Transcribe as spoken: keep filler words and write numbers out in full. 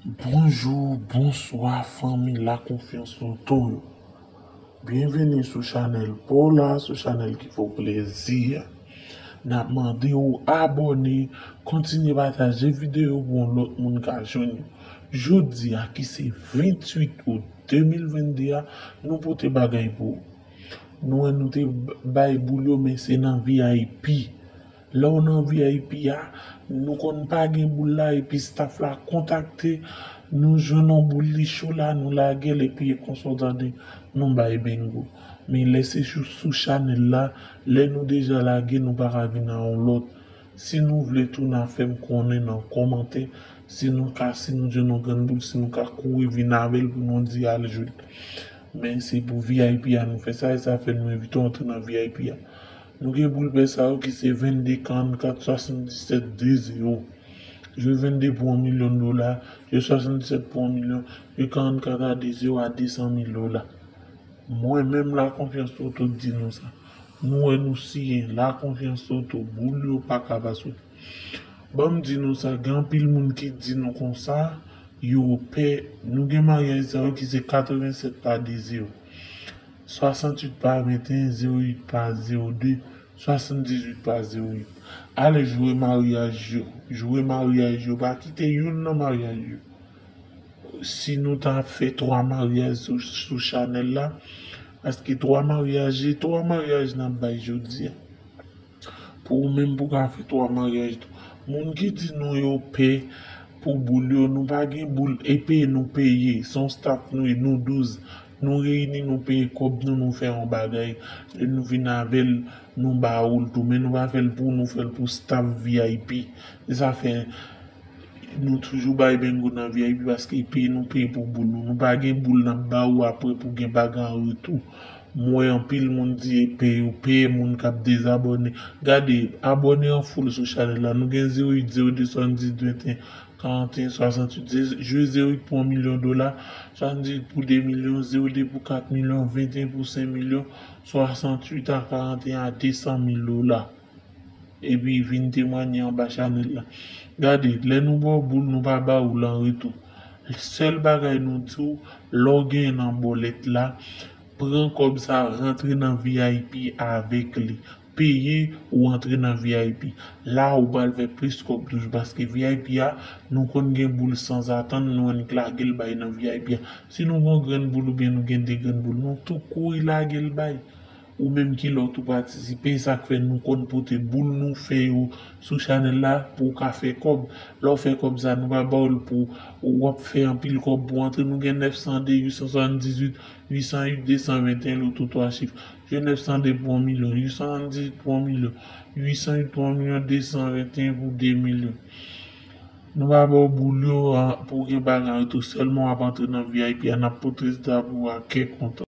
Bonjou, bonswa, fanmi La Confiance Auto yo. Byenveni sou chanèl pa w la, sou chanèl ki fè w plezi a. N ap mande w abòne, kontinye pataje videyo pou yon lòt moun ka jwenn yo. Jodi a, ki se venntuit out de mil vennde a, nou pote bagay pou ou. Nou wè nou te bay boul yo, men se nan V I P. Lè w nan V I P a, nou konn pa gen boul la, epi staff la kontakte, nou jwenn yon boul li cho la, nou lage l, epi e konsa w tande, nou bay bengo. Men lè se sou, sou chanèl la, lè nou deja lage, nou pa ka vin a yon lòt. Si nou vle tou, n a fè m konnen nan kòmantè, si nou ka, si nou jwenn yon grenn boul, si nou ka kouri vin avè l pou nou di al jwe l. Men se pou V I P a nou fè sa, e sa fè nou envite w antre nan V I P a. Nou gen boul pè sa yo ki se vennde, karannkat, swasanndisèt, de zewo. Jwe vennde pou yon milyon dola, jwe swasanndisèt pou yon milyon, jwe karannkat a de zewo a de san mil dola. Mwen menm La Confiance Auto di nou sa. Nou wè nou siyen La Confiance Auto, boul yo pa ka pa soti. Ban m di nou sa, gen anpil moun ki di nou konsa, yo pè, nou gen maryaj sa yo ki se katrevennsèt pa de zewo, swasantuit pa venteyen, zewo uit pa zewo de, swasanndizuit pa zewo uit. Ale jwe maryaj yo, jwe maryaj yo, pa kite youn nan maryaj yo. Si nou ta fè twa maryaj sou, sou chanèl la, paske twa maryaj, e twa maryaj n ap bay jodi a. Pou ou menm pou ka fè twa maryaj tou. Moun ki di nou yo pè pou boul yo, nou pa gen boul, e peye nou peye. Se yon staff nou ye, nou douz. Nou reyini, nou peye kòb nou, nou fè yon bagay. Lè nou vin avè l, nou ba ou l tou. Men nou pa fè l pou nou, fè l pou staff V I P. Se sa fè nou toujou bay bengo nan V I P paske peye nou peye pou boul nou. Nou pa gen boul n ap ba ou apre pou gen bagay an retou. M wè anpil moun di e peye yo peye moun k ap dezabòne. Gade, abòne an foul sou chanèl la. Nou gen zewo uit zewo de swasanndizwit venteyen karanteyen swasantuit. Ze-, jwe zewo uit pou yon milyon dola, swasanndizwit pou de milyon, zewo de pou kat milyon, venteyen pou senk milyon, swasantuit a karanteyen a de san mil dola. Epi vin temwanye anba chanèl la. Gade, lè nou ba w boul, nou pa ba ou l an retou. Sèl bagay nou di w, lè w genyen nan bòlèt la, pran kòb sa, rantre nan V I P avèk li. Peye ou antre nan V I P. La ou pral fè plis kòb toujou, paske V I P a, nou konn gen boul sanzatann, nou annik lage l bay nan V I P a. Si nou gen yon grenn boul oubyen nou gen de grenn boul, nou tou kouri lage l bay. Ou menm ki lòt ou patisipe, sa k fè nou konn pote boul nou fè yo sou chanèl la pou w ka fè kòb. Lè w fè kòb sa, nou pa ba w l pou w ap fè anpil kòb pou w antre. Nou gen nèf san de, uit san swasanndizwit, uit san uit, de san venteyen, loto twa chif. Jwe nèf san de pou yon milyon, uit san swasanndizwit pou yon milyon, uit san uit pou yon milyon, de san venteyen pou de milyon. Nou pa ba w boul yo, a, pou w gen bagay an retou, sèlman w ap antre nan V I P a, n ap pote rezilta pou w a kè kontan.